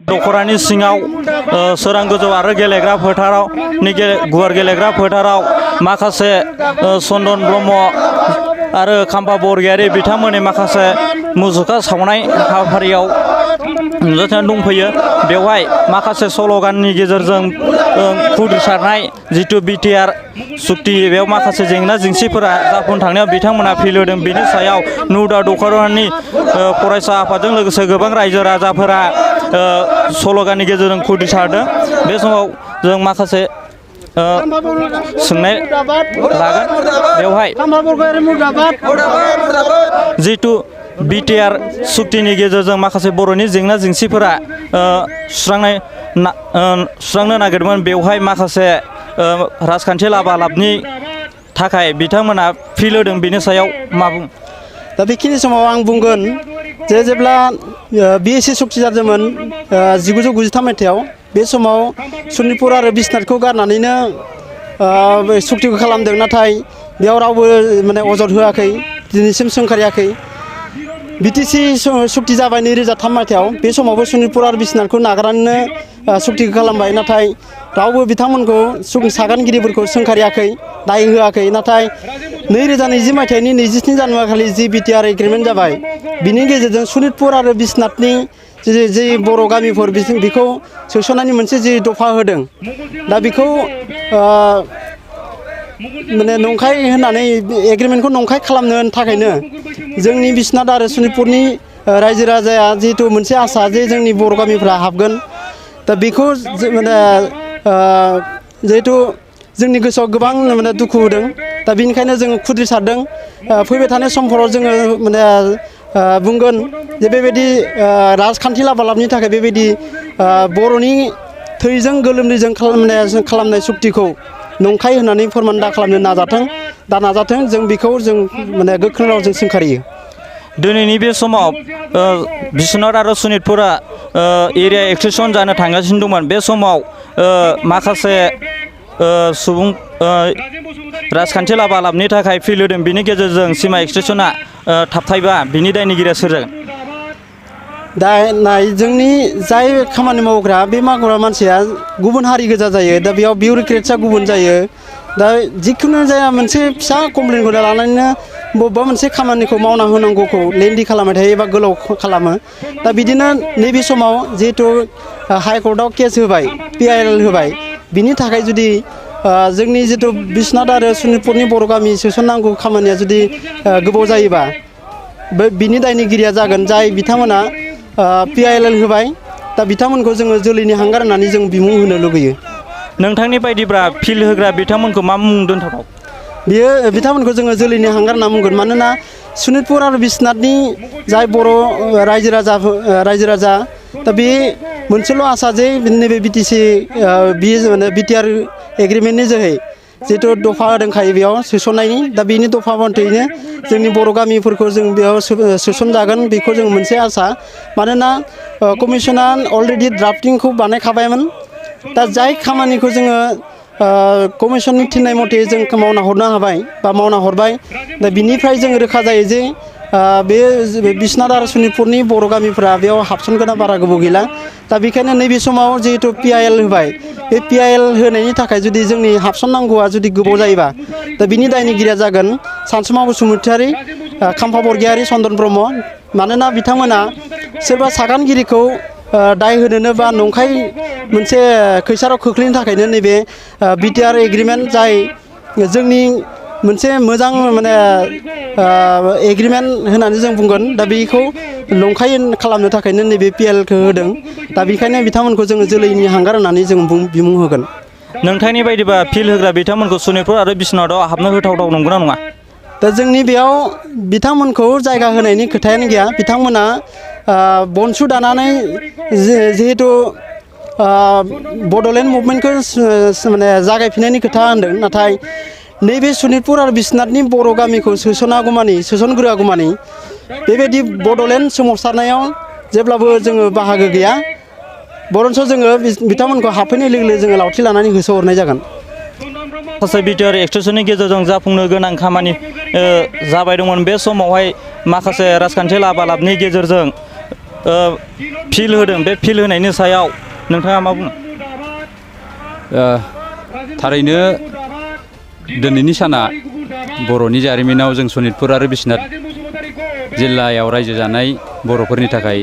दख'रानि सिङाव सोरां गोजौ आरो गेलेग्रा फोथाराव गुवार गेलेग्रा फोथाराव माखासे चन्दन ब्रह्म आरो खाम्फा बरगयारी बिथांमोननि माखासे मुसुखा सावनाय हाबाफारियाव नुजाथिनानै दंफैयो। बेवहाय माखासे स्ल'गाननि गेजेरजों खुद्रिसारनाय जिथु बिटिआर सुक्ति बेयाव माखासे जेंना जेंसिफोरा जाफुं थांनायाव बिथांमोना फिल होदों। बेनि सायाव नुदा दख'रानि फरायसा आफादजों लोगोसे गोबां रायजो राजाफोरा स्ल'गाननि गेजेरजों खुद्रिसारदों। बे समाव जों माखासे सोंनाय लागोन बेवहाय जिथु बिटिआर सुक्तिनि गेजेरजों माखासे बर'नि जेंना जेंसिफोरा सुस्रांनो नागिरदोंमोन। बेवहाय माखासे राजखान्थि लाबालाबनि थाखाय बिथांमोना फिल होदों। बेनि सायाव मा बुं? दा बेखिनि समाव आं बुंगोन जे जेब्ला बिएसि सुक्ति जादोंमोन 1993 मायथाइयाव बे समाव सनितपुर आरो बिश्वनाथखौ गारनानैनो सुक्तिखौ खालामदों। नाथाय बेयाव रावबो माने अजद होआखै, दिनैसिम सोंखारियाखै। बिटिसि सुक्ति जाबाय 2003 मायथाइयाव बे समावबो सनितपुर आरो बिश्वनाथखौ नागारनानैनो सुक्तिखौ खालामबाय। नाथाय रावबो बिथांमोनखौ सागानगिरिफोरखौ सोंखारियाखै, दाय होआखै। नाथाय 2020 मायथाइनि 23 जानुवारि खालि जि बिटिआर एग्रिमेन्ट जाबाय बिनि गेजेरजों सनितपुर आरो बिश्वनाथनि जि बर' गामिफोर बेखौ सोसननायनि मोनसे जि दफा होदों। दा बेखौ माने नंखाय होननानै एग्रिमेन्टखौ नंखाय खालामनो थाखायनो जोंनि बिश्वनाथ आरो सनितपुरनि रायजो राजाया जिहेतु मोनसे आसा जे जोंनि बर' गामिफ्रा हाबगोन। दा बेखौ माने जिहेतु जोंनि गोसोआव गोबां माने दुखु होदों। दा बेनिखायनो जोङो खुद्रिसारदों। फैबाय थानाय समफोराव जोङो माने बुंगोन जे बेबायदि राजखान्थि लाबालाबनि थाखाय बेबायदि बर'नि थैजों गोलोमदैजों खालामनाय सुक्तिखौ नंखाय होननानै फोरमान खालामनो नाजाथों। जों बेखौ जों माने गोख्रों रावजों सोंखारियो। दिनैनि बे समाव बिश्वनाथ आरो सनितपुरा एरिया एक्सटेनसन जानो थांगासिनो दंमोन। बे समाव माखासे सुबुं राजखान्थि लाबालाबनि थाखाय फिल होदों। बिनि गेजेरजों सिमा एक्सटेनसना थाबथायबा बिनि दायनिगिरिया सोर जागोन? दा नाय जोंनि जाय खामानि मावग्रा बे मावग्रा मानसिया गुबुन हारि गोजा जायो। दा बेयाव बिउरोक्रेट्सआ गुबुन जायो। दा जिखुनु जाया मोनसे फिसा कमप्लेनखौ लानानैनो बबेबा मोनसे खामानिखौ मावना होनांगौखौ लेन्डि खालामबाय थायो एबा गोलाव खालामो। दा बिदिनो नैबे समाव जिहेतु हाइकर्टआव केस होबाय, PIL होबाय, बिनि थाखाय जुदि जोंनि जिथु बिश्वनाथ आरो सनितपुरनि बर' गामि सोसननांगौ खामानिया जुदि गोबाव जायोबा बिनि दायनिगिरिया जागोन जाय बिथांमोना PIL होबाय। दा बिथांमोनखौ जोङो जोलैनि हांगार होननानै जों बिमुं होनो लुगैयो। नोंथांनि बायदिब्ला फिल होग्रा बिथांमोनखौ मा मुं दोनथाव? बियो बिथांमोनखौ जोङो जोलैनि हांगार होनना बुंगोन। मानोना सनितपुर आरो बिश्वनाथनि जाय बर' रायजो राजा दा बे मोनसेल' आसा जे नैबे बिटिआर एग्रिमेन्टनि जोहै जिहेतु दफा होदोंखायो बेयाव सोसननायनि। दा बेनि दफा मथैनो जोंनि बर' गामिफोरखौ जों बेयाव सोसनजागोन बेखौ जों मोनसे आसा। मानोना कमिसना अलरेडि ड्राफ्टिंखौ बानायखाबायमोन। दा जाय खामानिखौ जोङो कमिसननि थिननाय मथे जों मावना हरनो हाबाय बा मावना हरबाय। दा बिनिफ्राय जों रोखा जायो जे बे बिश्वनाथ आरो सनितपुरनि बर' गामिफ्रा बेयाव हाबसनगोना बारा गोबाव गैला। दा बेखायनो नैबे समाव जिहेतु PIL होबाय, बे PIL होनायनि थाखाय जुदि जोंनि हाबसननांगौआ जुदि गोबाव जायोबा दा बिनि दायनिगिरिया जागोन सानसुमा बसुमतारी, खाम्फा बरगयारी, चन्दन ब्रह्म। मानोना बिथांमोना सोरबा सागानगिरिखौ दाय होनोनो बा नंखाय मोनसे खैसाराव खोख्लैनो थाखायनो नैबे बिटिआर एग्रिमेन्ट जाय जोंनि मोनसे मोजां माने एग्रिमेन्ट होननानै जों बुंगोन। दा बेखौ नंखाय खालामनो थाखायनो नैबे PILखौ होदों। दा बेखायनो बिथांमोनखौ जोङो जोलैनि हांगार होननानै जों बिमुं होगोन। नोंथांनि बायदिबा फिल होग्रा बिथांमोनखौ सनितपुर आरो बिश्वनाथआव हाबनो होथावथाव नंगौना नङा? दा जोंनि बेयाव बिथांमोनखौ जायगा होनायनि खोथायानो गैया। बिथांमोना बनसु दानानै जिहेतु बड'लेण्ड मुभमेन्टखौ माने जागायफिननायनि खोथा होनदों। नाथाय नैबे सनितपुर आरो बिश्वनाथनि बर' गामिखौ सोसनग्रोआगौमानि बेबायदि बड'लेण्ड सोमावसारनायाव जेब्लाबो जोङो बाहागो गैया। बरन्स जोङो बिथांमोनखौ हाबफैनाय लोगो लोगो जोङो लावथि लानानै होसोहरनाय जागोन। माखासे बिटिआर एक्सटेनसननि गेजेरजों जाफुंनो गोनां खामानि जाबाय दंमोन। बे समावहाय माखासे राजखान्थि लाबालाबनि गेजेरजों फिल होदों बे फिल होनायनि सायाव नोंथाङा मा बुङो? थारैनो दिनैनि साना बर'नि जारिमिनाव जों सनितपुर आरो बिश्वनाथ जिल्लायाव रायजो जानाय बर'फोरनि थाखाय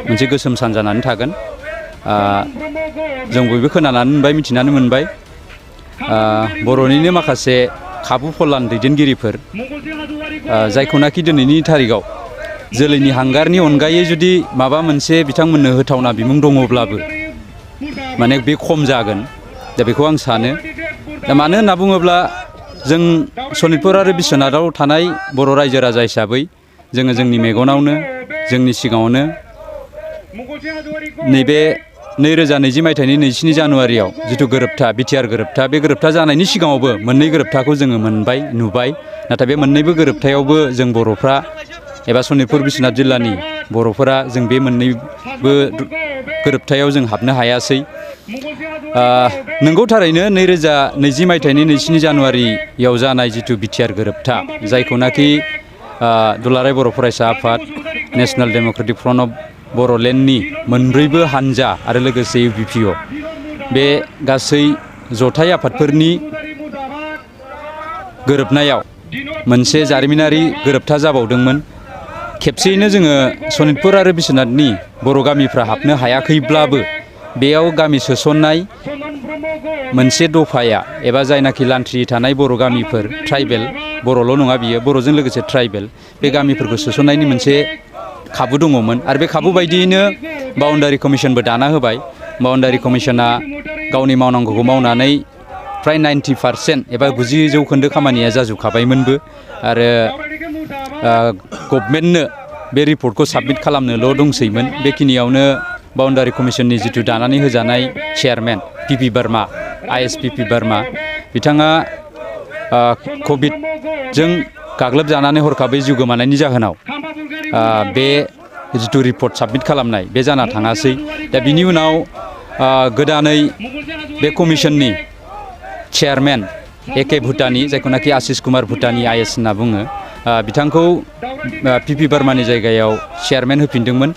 मोनसे गोसोम सान जानानै थागोन। जों बयबो खोनानानै मोनबाय, मिथिनानै मोनबाय। बर'निनो माखासे खाबु फलान दैदेनगिरिफोर जायखौनाखि दिनैनि थारिखआव जोलैनि हांगारनि अनगायै जुदि माबा मोनसे बिथांमोननो होथावना बिमुं दङब्लाबो माने बे खम जागोन। दा बेखौ आं सानो। दा मानो होनना बुङोब्ला जों सनितपुर आरो बिश्वनाथाव थानाय बर' रायजो राजा हिसाबै जोङो जोंनि मेगनावनो जोंनि सिगाङावनो नैबे 2020 मायथाइनि 24 जानुवारियाव जिथु गोरोबथा बिटिआर गोरोबथा, बे गोरोबथा जानायनि सिगाङावबो मोननै गोरोबथाखौ जोङो मोनबाय, नुबाय। नाथाय बे मोननैबो गोरोबथायावबो जों बर'फ्रा एबा सनितपुर बिश्वनाथ जिल्लानि बर'फोरा जों बे मोननैबो गोरोबथायाव जों हाबनो हायासै। नंगौ थारैनो 2020 मायथाइनि 24 जानुवारियाव जानाय जिथु बिटिआर गोरोबथा, जायखौनाखि दुलाराय बर' फरायसा आफाद, नेशनेल डेम'क्रेटिक फ्रन्ट अफ बर'लेण्डनि मोनब्रैबो हानजा आरो लोगोसे UBPO बे गासै जथाय आफादफोरनि गोरोबनायाव मोनसे जारिमिनारि गोरोबथा जाबावदोंमोन। खेबसेयैनो जोङो सनितपुर आरो बिश्वनाथनि बर' गामिफ्रा हाबनो हायाखैब्लाबो बेयाव गामि सोसननाय मोनसे दफाया एबा जायनाखि लान्थ्रि थानाय बर' गामिफोर, ट्राइबेल, बर'ल' नङा बियो, बर'जों लोगोसे ट्राइबेल, बे गामिफोरखौ सोसननायनि मोनसे खाबु दङमोन। आरो बे खाबु बायदियैनो बाउन्डारि कमिसनबो दाना होबाय। बाउन्डारि कमिसना गावनि मावनांगौखौ मावनानै फ्राय 90% एबा 90% खामानिया जाजोबखाबायमोनबो। आरो गभर्नमेन्टनो बे रिपर्टखौ साबमिट खालामनोल' दंसैमोन। बेखिनियावनो बाउन्डारि कमिसननि जिथु दानानै होजानाय chairman PP Barama, IS PP Barama, बिथाङा कभिडजों गाग्लोबजानानै हरखाबै जिउ गोमानायनि जाहोनाव बे जिथु रिपर्ट साबमिट खालामनाय बे जाना थाङासै। दा बिनि उनाव गोदानै बे कमिसननि चेयारमेन AK भुटानी, जायखौनाखि आशिष कुमार भुटानी IS होनना बुङो, बिथांखौ PP बार्मानि जायगायाव चेयारमेन होफिनदोंमोन।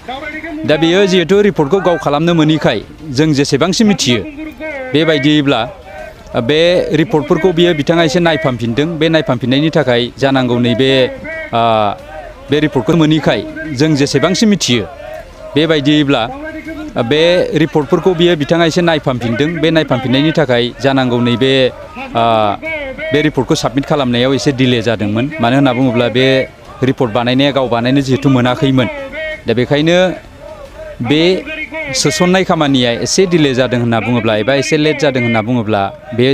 दा बेयो जिहेथु रिपर्टखौ गाव खालामनो मोनैखाय जों जेसेबांसिम मिथियो बेबायदियैब्ला बे रिपर्टफोरखौ बिथाङा एसे नायफामफिनदों। बे नायफामफिननायनि थाखाय जानांगौ नैबे बे रिपर्टखौ मोनैखाय जों जेसेबांसिम मिथियो बेबायदियैब्ला बे रिपर्टफोरखौ बिथाङा एसे नायफामफिनदों। बे नायफामफिननायनि थाखाय जानांगौ नैबे बे रिपर्टखौ साबमिट खालामनायाव एसे डिले जादोंमोन। मानो होनना बुङोब्ला बे रिपर्ट बानायनाया गाव बानायनो जिहेथु मोनाखैमोन। दा बेखायनो बे सोसननाय खामानिया एसे डिले जादों होनना बुङोब्ला एबा एसे लेट जादों होनना बुङोब्ला बे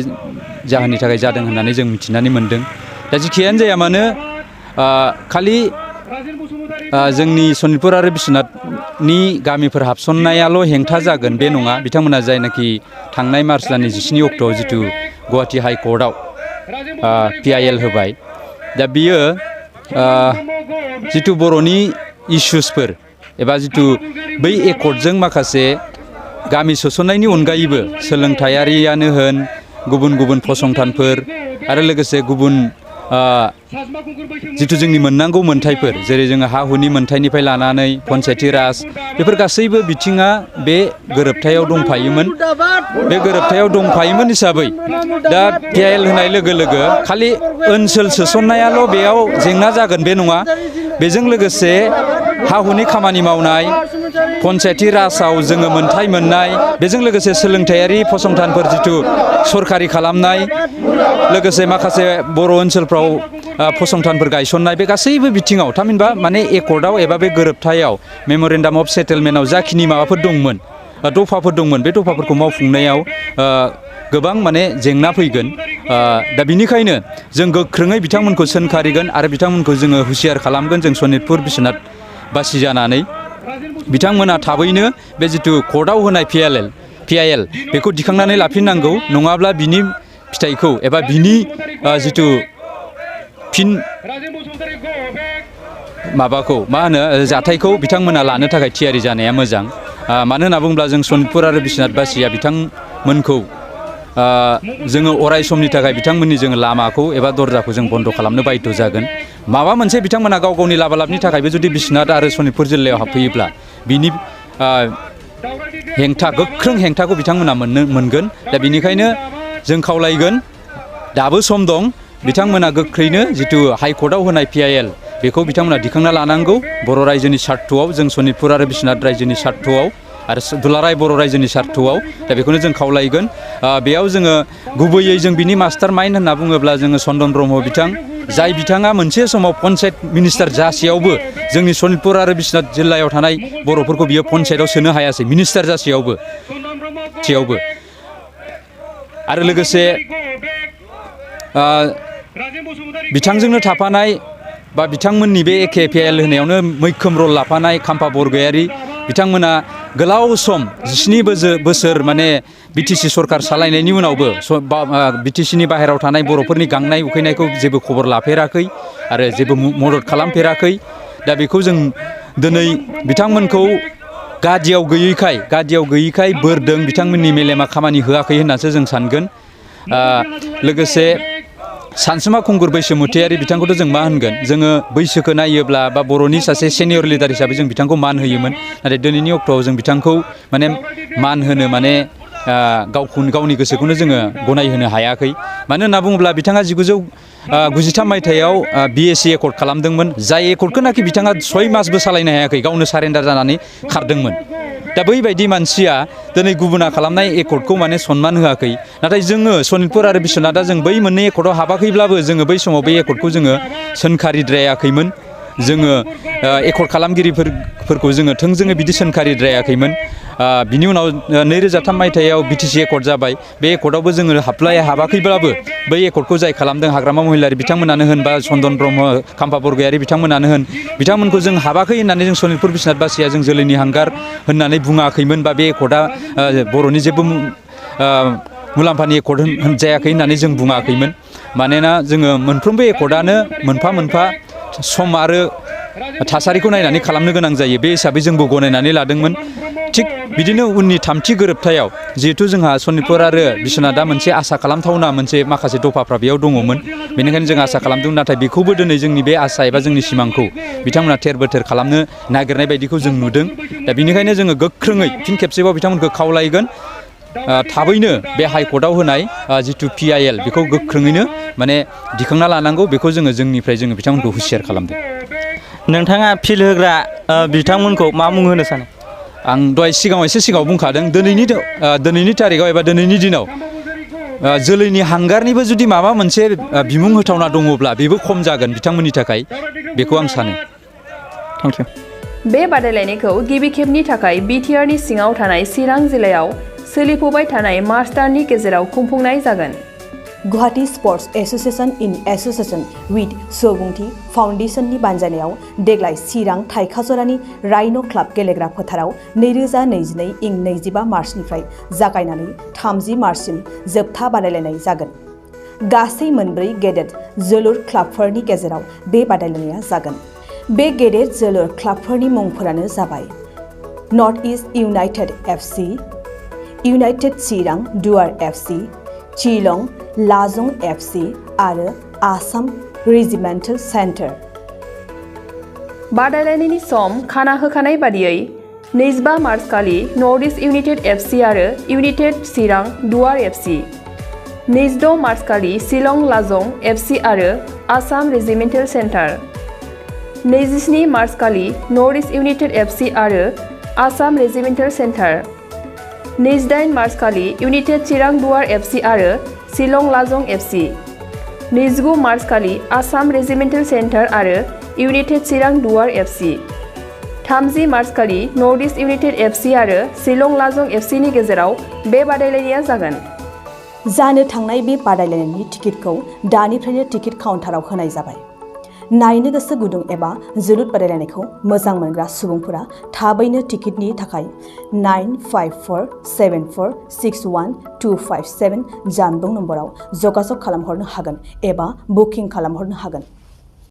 जाहोननि थाखाय जादों होननानै जों मिथिनानै मोन्दों। दा जिखियानो जाया मानो खालि जोंनि सनितपुर आरो बिश्वनाथनि गामिफोर हाबसननायाल' हेंथा जागोन बे नङा। बिथांमोना जायनाखि थांनाय मार्च दाननि 19 अक्ट'आव जिथु गुवाहाटि हाइकर्टआव PIL होबाय, दा बियो जिथु बर'नि इस्युसफोर एबा जिथु बै एकर्डजों माखासे गामि सोसननायनि अनगायैबो सोलोंथायारियानो होन, गुबुन गुबुन फसंथानफोर आरो लोगोसे गुबुन जिथु जोंनि मोननांगौ मोन्थायफोर, जेरै जोङो हा हुनि मोन्थायनिफ्राय लानानै पन्सायती राज, बेफोर गासैबो बिथिङा बे गोरोबथायाव दंफायोमोन। बे गोरोबथायाव दंफायोमोन हिसाबै दा PIL होनाय लोगो लोगो खालि ओनसोल सोसननायाल' बेयाव जेंना जागोन बे नङा। बेजों लोगोसे हा हुनि खामानि मावनाय, पन्सायती राजाव जोङो मोन्थाय मोननाय, बेजों लोगोसे सोलोंथायारि फसंथानफोर जिथु सरकारि खालामनाय, लोगोसे माखासे बर' ओनसोलफ्राव फसंथानफोर गायसननाय, बे गासैबो बिथिङाव थामहिनबा माने एकर्डआव एबा बे गोरोबथायाव मेम'रेन्डाम अफ सेटेलमेन्टआव जाखिनि माबाफोर दंमोन, दफाफोर दंमोन, बे दफाफोरखौ मावफुंनायाव गोबां माने जेंना फैगोन। दा बिनिखायनो जों गोख्रोङै बिथांमोनखौ सोंखारिगोन आरो बिथांमोनखौ जोङो हुसियार खालामगोन। जों सनितपुर बिश्वनाथ बासि जानानै बिथांमोना थाबैनो बे जिथु कर्टआव होनाय PIL बेखौ दिखांनानै लाफिननांगौ। नङाब्ला बिनि फिथाइखौ एबा बिनि जिथु फिन माबाखौ मा होनो जाथायखौ बिथांमोना लानो थाखाय थियारि जानाया मोजां। मानो होनना बुङोब्ला जों सनितपुर आरो बिश्वनाथ बासिया बिथांमोनखौ जोङो अराय समनि थाखाय बिथांमोननि जोङो लामाखौ एबा दरजाखौ जों बन्द' खालामनो बायध' जागोन। माबा मोनसे बिथांमोना गाव गावनि लाबा लाबनि थाखायबो जुदि बिश्वनाथ आरो सनितपुर जिल्लायाव हाबफैयोब्ला बिनि हेंथा गोख्रों हेंथाखौ बिथांमोना मोनगोन दा बिनिखायनो जों खावलायगोन दाबो सम दं बिथांमोना गोख्रैनो जिथु हाइकर्टआव होनाय PIL बेखौ बिथांमोना दिखांना लानांगौ बर' रायजोनि सार्थआव जों सनितपुर आरो बिश्वनाथ रायजोनि सार्थआव आरो दुलाराय बर' रायजोनि सार्थआव दा बेखौनो जों खावलायगोन बेयाव जोङो गुबैयै जों बिनि मास्टार माइन्ड होनना बुङोब्ला जोङो चन्दन ब्रह्म बिथां जाय बिथाङा मोनसे समाव पन्सायत मिनिस्टार जासेयावबो जोंनि सनितपुर आरो बिश्वनाथ जिल्लायाव थानाय बर'फोरखौ बियो पन्सायतआव सोनो हायासै मिनिस्टार जासेयावबो आरो लोगोसे बिथांजोंनो थाफानाय बा बिथांमोननि बे एखे PIL होनायावनो मैखोम रल लाफानाय खाम्फा बरगयारी बिथांमोना गोलाव सम 17 बोसोर माने BTC सरकार सालायनायनि उनावबो BTCनि बाहेरायाव थानाय बर'फोरनि गांनाय उखैनायखौ जेबो खबर लाफेराखै आरो जेबो मदद खालामफेराखै दा बेखौ जों दिनै बिथांमोनखौ गादियाव गैयैखाय बोरदों बिथांमोननि मेलेमा खामानि होआखै होननासो जों सानगोन लोगोसे सानसुमा खुंगुर बैसोमुथियारि बिथांखौथ' जों मा होनगोन जोङो बैसोखौ नायोब्ला बा बर'नि सासे सेनियर लिडार हिसाबै जों बिथांखौ मान होयोमोन नाथाय दिनैनि अक्ट'आव जों बिथांखौ माने मान होनो माने गावनि गोसोखौनो जोङो गनायहोनो हायाखै मानो होनना बुङोब्ला बिथाङा 1993 मायथाइयाव BSc एकर्ड खालामदोंमोन जाय एकर्डखौ नाखि बिथाङा 6 मासबो सालायनो हायाखै गावनो सारेन्डार जानानै खारदोंमोन दा बैबायदि मानसिया दिनै गुबुना खालामनाय एकर्डखौ माने सनमान होआखै नाथाय जोङो सनितपुर आरो बिश्वनाथआ जों बै मोननै एकर्डआव हाबाखैब्लाबो जोङो बै समाव बै एकर्डखौ जोङो सोंखारिद्रायाखैमोन जोङो एकर्ड खालामगिरिफोरखौ जोङो थोंजोङै बिदि सोंखारिद्रायाखैमोन बिनि उनाव 2003 मायथाइयाव BTC एकर्ड जाबाय बे एकर्डआवबो जोङो हाबाखैब्लाबो बै एकर्डखौ जाय खालामदों हाग्रामा महिलारि बिथांमोनानो होन बा चन्दन ब्रह्म खाम्फा बरगयारी बिथांमोनानो होन बिथांमोनखौ जों हाबाखै होननानै जों सनितपुर बिश्वनाथ बासिया जों जोलैनि हांगार होननानै बुङाखैमोन बा बे एकर्डआ बर'नि जेबो मुलाम्फानि एकर्ड होनजायाखै होननानै जों बुङाखैमोन मानोना जोङो मोनफ्रोमबो एकर्डआनो मोनफा सम आरो थासारिखौ नायनानै खालामनो गोनां जायो बे हिसाबै जोंबो गनायनानै लादोंमोन थिग बिदिनो उननि थामथि गोरोबथायाव जिहेथु जोंहा सनितपुर आरो बिश्वनाथआ मोनसे आसा खालामथावना मोनसे माखासे दफाफ्रा बेयाव दङमोन बेनिखायनो जों आसा खालामदों नाथाय बेखौबो दिनै जोंनि बे आसा एबा जोंनि सिमांखौ बिथांमोना थेर बेथेर खालामनो नागिरनाय बायदिखौ जों नुदों दा बेनिखायनो जोङो गोख्रोङै फिन खेबसेबाव बिथांमोनखौ खावलायगोन थाबैनो बे हाइकर्टआव होनाय जिथु PIL बेखौ गोख्रोङैनो माने दिखांना लानांगौ बेखौ जोंनिफ्राय बिथांमोनखौ हुसियार खालामदों नोंथाङा फिल होग्रा बिथांमोनखौ मा मुं होनो सानो आं दहाय एसे सिगाङाव बुंखादों दिनैनि तारिखाव एबा दिनैनि दिनाव जोलैनि हांगारनिबो जुदि माबा मोनसे बिमुं होथावना दङब्ला बेबो खम जागोन बिथांमोननि थाखाय बेखौ आं सानो थेंक इउ बे बादायलायनायखौ गिबि खेबनि थाखाय BTRनि सिङाव थानाय चिरां जिल्लायाव सोलिफुबाय थानाय मार्च दाननि गेजेराव खुंफुंनाय जागोन Guwahati sports association in association with सुबुंथि फाउन्डेशननि बानजायनायाव देग्लाय चिरां थाइखाजरानि राइन' क्लाब गेलेग्रा फोथाराव 2022 इं 25 मार्चनिफ्राय जागायनानै 30 मार्चसिम जोबथा बादायलायनाय जागोन गासै मोनब्रै गेदेर जोलुर क्लाबफोरनि गेजेराव बे बादायलायनाया जागोन बे गेदेर जोलुर क्लाबफोरनि मुंफोरानो जाबाय north east united FC united Chirang Duar FC Shillong लाजं FC आरो आसाम रेजिमेन्टेल सेन्टार बादायलायनायनि सम खाना होखानाय बादियै 25 मार्च खालि नर्थ इस्ट इउनाइटेड FC आरो United Chirang Duar FC 26 March खालि शिलं लाजं FC आरो आसाम रेजिमेन्टेल सेन्टार 27 मार्च खालि नर्थ इस्ट इउनाइटेड FC आरो आसाम रेजिमेन्टेल सेन्टार 28 मार्च खालि इउनाइटेड चिरां दुवार FC आरो शिलं लाजं FC 29 मार्च खालि आसाम रेजिमेन्टेल सेन्टार आरो United Chirang Duar FC 30 March खालि नर्थ इस्ट इउनाइटेड FC आरो शिलं लाजं FC नि गेजेराव बे बादायलायनाया जागोन जानो थांनाय बे बादायलायनायनि टिकेटखौ दानिफ्रायनो टिकेट काउन्टाराव होनाय जाबाय नायनो गोसो गुदुं एबा जोलुर बादायलायनायखौ मोजां मोनग्रा सुबुंफोरा थाबैनो टिकेटनि थाखाय 9547461257 जानबुं नम्बराव जगाजग खालामहरनो हागोन एबा बुकिं खालामहरनो हागोन